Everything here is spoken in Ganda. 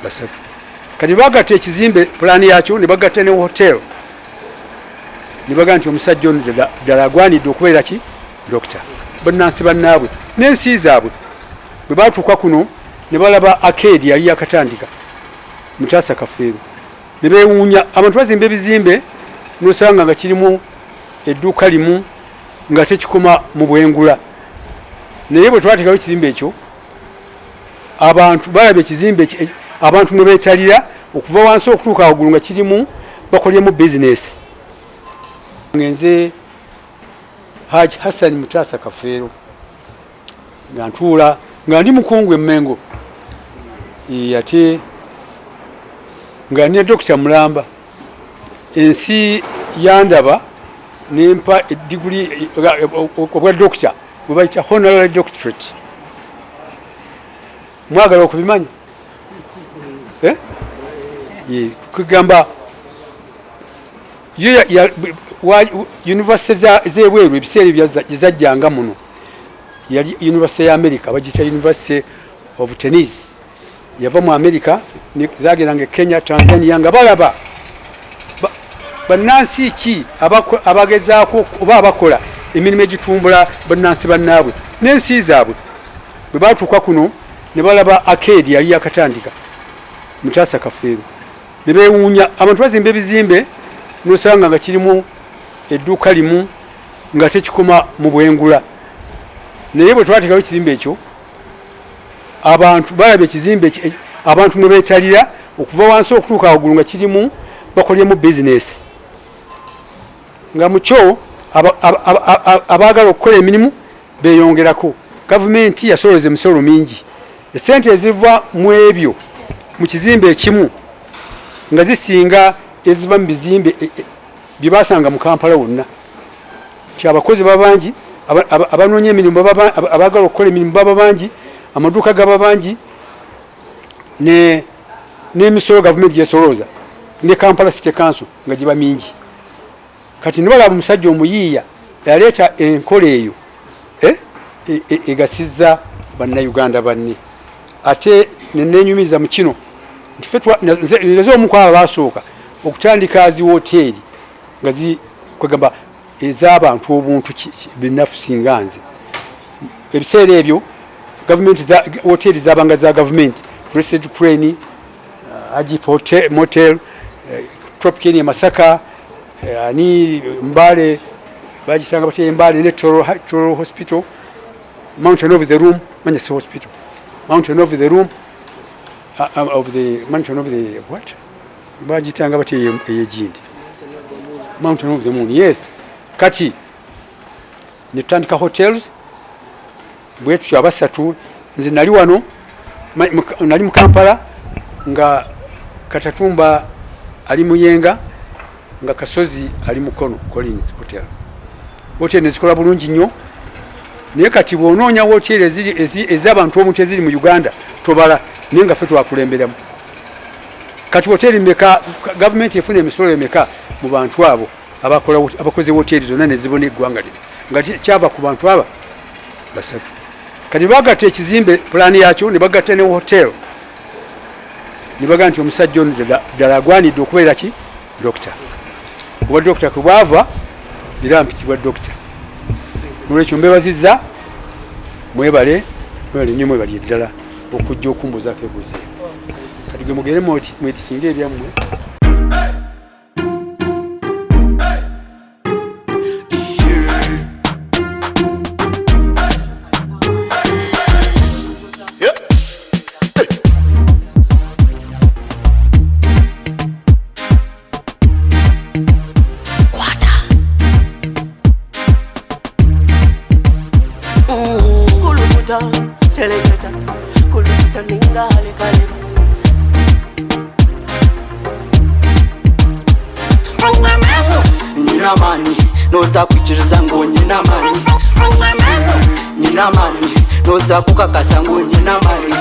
Basatu. Kati bagatta ekizimbe, pulaani yakyo, ne bagatta ne hotel, ne bagaa nti omusajja ono ddala agwanidde okubeera ki? Dokita. Bannansi bannaabwe n'ensi zaabwe bwe batuuka kuno ne balaba arcade yali yakatandika, Mutaasa Kafeero, ne beewuunya. Abantu bazimba ebizimbe nosanga nga kirimu edduuka limu nga tekikoma mu bwengula, naye bwe twateekawo ekizimbe ekyo, abantu balaba ekizimbe abantu mwe beetalira okuva wansi okutuuka waggulu nga kirimu bakolyemu bizinesi. Ngenze Haji Hassan Mutaasa Kafeero, nga ntuula nga ndi mukungu emmengo, ate nga ne Dokita Mulamba. Ensi yandaba nempa ediguli obwa dokita bwe bayita honorary doctorate. Mwagala okubimanya? Eh? Kugamba yo university z'ebweru ebiseera ebyo gyezajjanga muno yali University ya America, bagiyita University of Tennessee, yava mu America, zagendanga e Kenya, Tanzania, nga balaba bannansi ki abagezaako oba abakola emirimu egitumbula bannansi bannaabwe n'ensi zaabwe. Bwe batuuka kuno ne balaba arcade yali yakatandika, Mutaasa Kafeero, ne beewuunya. Abantu bazimba ebizimbe nosanga nga kirimu edduuka limu nga tekikoma mu bwengula, naye bwe twateekawo ekizimbe ekyo, abantu balaba ekizimbe abantu mwe beetalira okuva wansi okutuuka waggulu nga kirimu bakolyemu bizinesi, nga mukyo abaagala okukola emirimu beeyongerako. Gavumenti yasolooza emisolo mingi, esente eziva mu ebyo mu kizimbe ekimu nga zisinga eziva mu bizimbe bye basanga mu Kampala wonna. Ti abakozi baba bangi, abanoonya emirimu, abaagala okukola emirimu baba bangi, amaduuka gaba bangi, n'emisolo gavumenti gyesolooza ne Kampala City Council nga giba mingi. Kati nibalaba omusajja omuyiiya yaleeta enkola eyo egasizza Bannayuganda banne. Ate nenenyumiza mu kino nti nze omu kwabo basooka okutandika zi woteeri nga kwegamba ez'abantu obuntu binafu. Singa nze ebiseera ebyo gavumenti, woteeri zabanga za gavumenti, Crested Crane, Agip Hotel, Motel, Tropic Inn e Masaka, ani Mbale bagisanga batya, Mbale ne Toro Hospital, Mountain of the Room, manya si hospital, Mountain of the Room, of the Mountain of the what, bagitanga batya eyegindi, Mountain of the Moon, yes. Kati netutandika hotels bwe tutyo abasatu. Nze nali wano, nali mu Kampala, nga Katatumba ali Muyenga, nga Kasozi ali Mukono, Collins Hotel. Hotel nezikola bulungi nnyo, naye kati bw'onoonya woteeri ez'abantu omuntu eziri mu Uganda tobala, naye nga ffe twakulemberamu. Kati woteeri meka, gavumenti efuna emisolo emeka mu bantu abo abakoze woteeri zonna nezibona eggwanga lino, nga kyava ku bantu aba basatu? Kati bagatta ekizimbe, pulaani yakyo, ne bagatta ne hotel, ne bagaa nti omusajja ono ddala agwanidde okubeera ki? Dokita. Oba dokita kwe bwava era mpitibwa dokita. Nolwekyo mbebazizza, mwebale, mwebale nnyo, mwebali eddala okujja okumbuuzaako ebuuzo eyo. Kati gwe mugende mwetikinga ebyammwe. Kulukuta, seleketa, kulukuta ninga halekaleba. Nina amaanyi, noza kwikiriza ngu nyina amaanyi. Nina amaanyi, noza kukakasa ngu nyina amaanyi.